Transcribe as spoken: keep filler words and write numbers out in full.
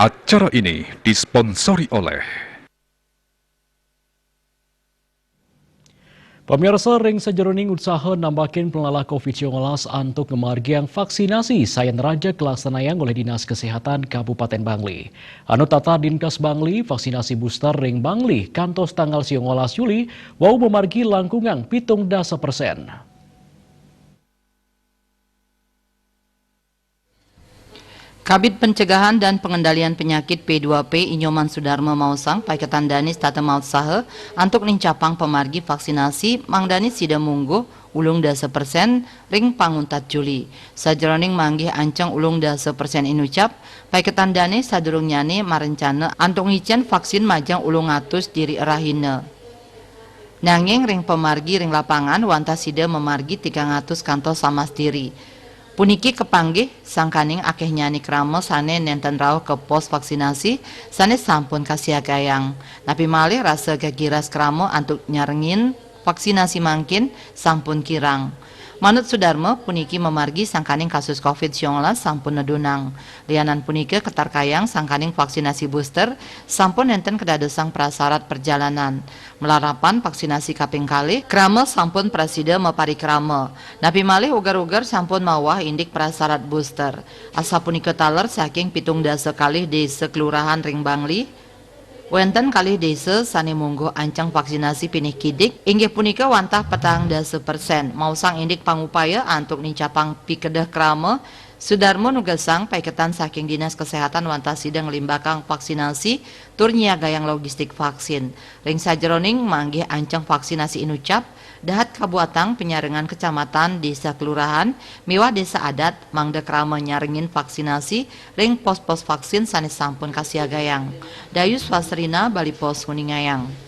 Acara ini disponsori oleh Pemirsa, ring sajeroning usaha nambakin pengelah covid sembilan belas antuk ngamargiang vaksinasi sayan raja kalaksanayang oleh Dinas Kesehatan Kabupaten Bangli. Anu tatar Dinkes Bangli, vaksinasi booster ring Bangli kantos tanggal sembilan belas Juli, wau mamargi langkungan pitung dasa persen. Kabid Pencegahan dan Pengendalian Penyakit P dua P I Nyoman Sudarma maosang paiketan dane setata mautsaha antuk nincapang pamargi vaksinasi mangdane sida mungguh ulung dasa persen ring panguntat Juli. Sajeroning manggih anceng ulung dasa persen inucap, paiketan dane sadurungnyane marencana antuk ngicen vaksin majeng ulung atus diri rahina. Nanging ring pamargi ring lapangan wantah sida mamargi tigang atus kantos samas diri. Puniki kapanggih sangkaning akehnyane krama sane nenten rauh ka pos vaksinasi sane sampun kasiagayang. Napi malih rasa gegiras krama antuk nyarengin vaksinasi mangkin sampun kirang. Manut Sudarma, puniki mamargi sangkaning kasus covid sembilan belas sampun nedunang. Lianan punika katarkayang sangkaning vaksinasi booster sampun nenten kadadosang prasarat perjalanan. Malarapan vaksinasi kaping kalih, krama sampun prasida maparikrama. Napi malih uger-uger sampun mawah indik prasarat booster. Asapunika taler saking pitung dasa kalih desa kelurahan ring Bangli, wenten kalih desa sane mungguh anceng vaksinasi pinih kidik, inggih punika wantah petang dasa persen. Maosang indik pangupaya antuk nincapang pikedeh krama, Sudarma nugesang paiketan saking Dinas Kesehatan wantah sida nglimbakang vaksinasi tur nyiagayang logistik vaksin. Ring sajeroning manggih anceng vaksinasi inucap, dahat kabuatang penyarengan kecamatan, desa kelurahan, miwah desa adat mangda krama nyarengin vaksinasi ring pos-pos vaksin sane sampun kasiagayang. Dayu Swasrina, Bali Post, nguningayang.